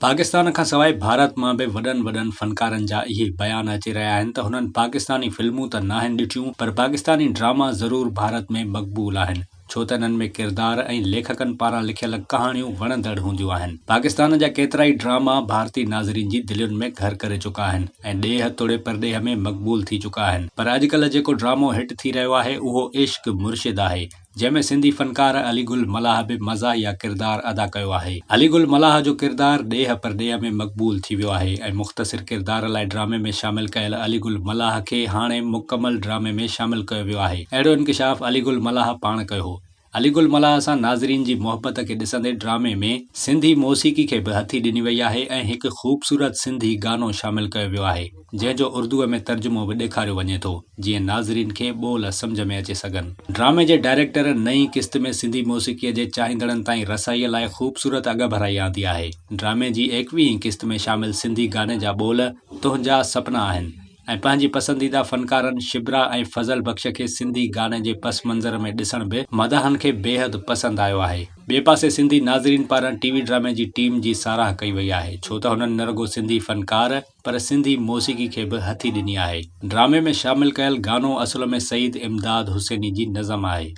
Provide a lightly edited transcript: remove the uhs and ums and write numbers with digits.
پاڪستان کان سواء ڀارت مان به وڏن وڏن فنڪارن جا اهي بيان اچي رهيا آهن ته هنن پاڪستاني فلمون ته ناهن ڏٺيون پر پاڪستاني ڊراما ضرور ڀارت ۾ مقبول آهن ڇو ته انهن ۾ ڪردار ۽ ليکڪن پاران لکيل ڪهاڻيون وڻندڙ هونديون آهن. پاڪستان جا ڪيترائي ڊراما ڀارتي ناظرين جي دلين ۾ گهر ڪري چڪا آهن ۽ ڏيهه توڙي پرڏيهه ۾ مقبول ٿي چڪا آهن پر اڄڪلهه جيڪو ڊرامو هٽ ٿي رهيو آهي اهو عشق مرشد آهي جنهن ۾ سنڌي فنڪار علي گل ملاح به مزاحيه ڪردار ادا ڪيو آهي. علي گل ملاح جو ڪردار ڏيهه پرڏيهه ۾ مقبول ٿي ويو آهي ۽ مختصر ڪردار لاء ڊرامي ۾ شامل ڪيل علي گل ملاح کي هاڻي مڪمل ڊرامي ۾ شامل ڪيو ويو آهي. اهڙو انڪشاف علي گل ملاح پاڻ ڪيو هو. علي گل ملاح سان ناظرين جي محبت کي ڏسندي ڊرامي ۾ سنڌي موسيقي کي به هٿي ڏني وئي آهي ۽ هڪ خوبصورت سنڌي گانو شامل ڪيو ويو آهي جنهن جو اردوء ۾ ترجمو به ڏيکاريو وڃي ٿو. جيئن ناظرين کي ٻول سمجهه ۾ اچي سگهن. ڊرامي جي ڊائريڪٽر نئين قسط ۾ سنڌي موسيقيء جي چاهيندڙن تائين رسائيء لاء خوبصورت اڳڀرائي آندي آهي. ڊرامي جي ايڪويهين قسط ۾ شامل سنڌي گاني جا ٻول تنهنجا سپنا آهن ۽ پنهنجي پسنديده فنڪارن شبرا ۽ فضل بخش کي سنڌي گاني جي پس منظر ۾ ڏسڻ به مداحن کي بيحد پسند آيو آهي. ٻئي پاسي سنڌي ناظرين پاران ٽي وي ڊرامي جي ٽيم جي ساراهه ڪئي وئي آهي ڇو ته هنن نه رڳو سنڌي فنڪار پر سنڌي موسيقي کي به هٿي ڏني آهي. ڊرامي ۾ شامل ڪيل گانو اصل ۾ سيد امداد حسيني جي نظم آهي.